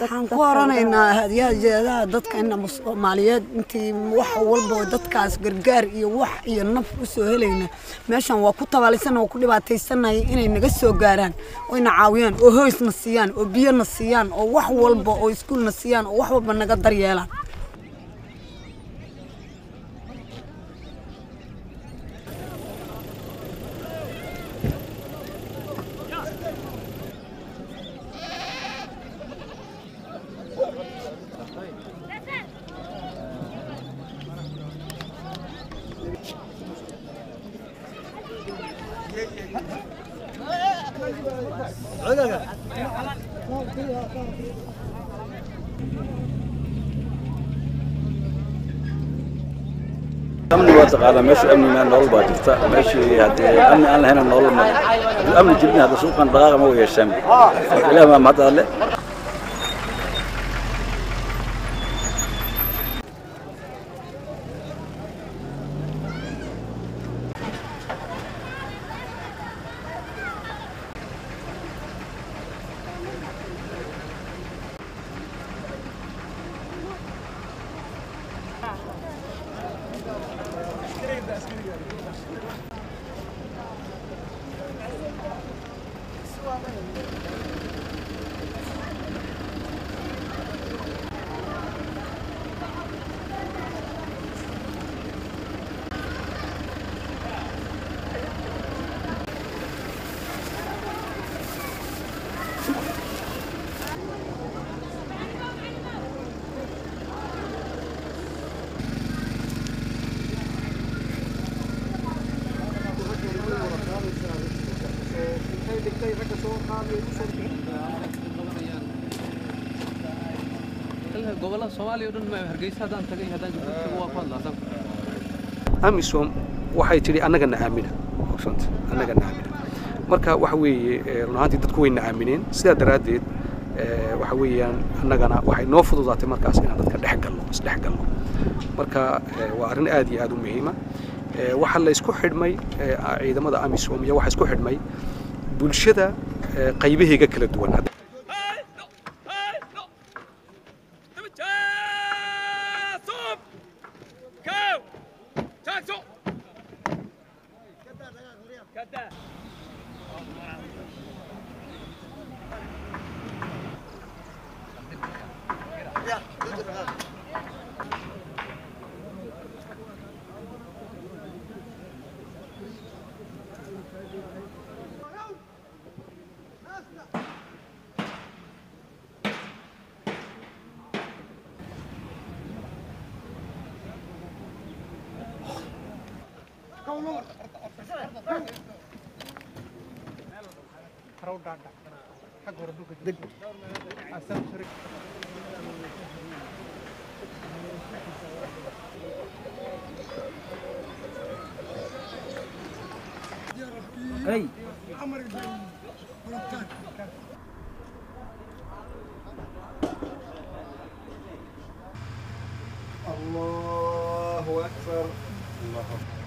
Waxaan ku oranaynaa hadiyaha dadka Soomaaliyeed intii wax walba dadkaas gargaar iyo wax iyo naf u soo helayna meeshan waa ku tabaalaysan oo ku dhibaataysanay inay naga soo gaaraan oo ina caawiyaan oo hoysna siiyaan oo biyana siiyaan oo wax walba oo iskuulna siiyaan oo wax walba naga daryeelaan. Amni waa taqaanaa meesha amni ma nolol baa jirta meeshii haddii amni aan lahayn nolol ma haddii amni jirin hadda suuqan dhaqaaqa ma yeeshaan ilaah ma mahad alle. Amisom waxay tidhi annagana aamina ogsanta annagana aamina marka waxa weeye run ahaantii dadku wayna aamineen sidaa daraaddeed waxa weeyaan annagana waxay noo fududaatay markaas inaan dadka dhex galno isdhex galno marka waa arrin aad iyo aad u muhiima. Waxaa la isku xidhmay ciidamada Amisom iyo waxa isku xidhmay bulshada qaybahayga kala duwan. الله أكبر. الله أكبر.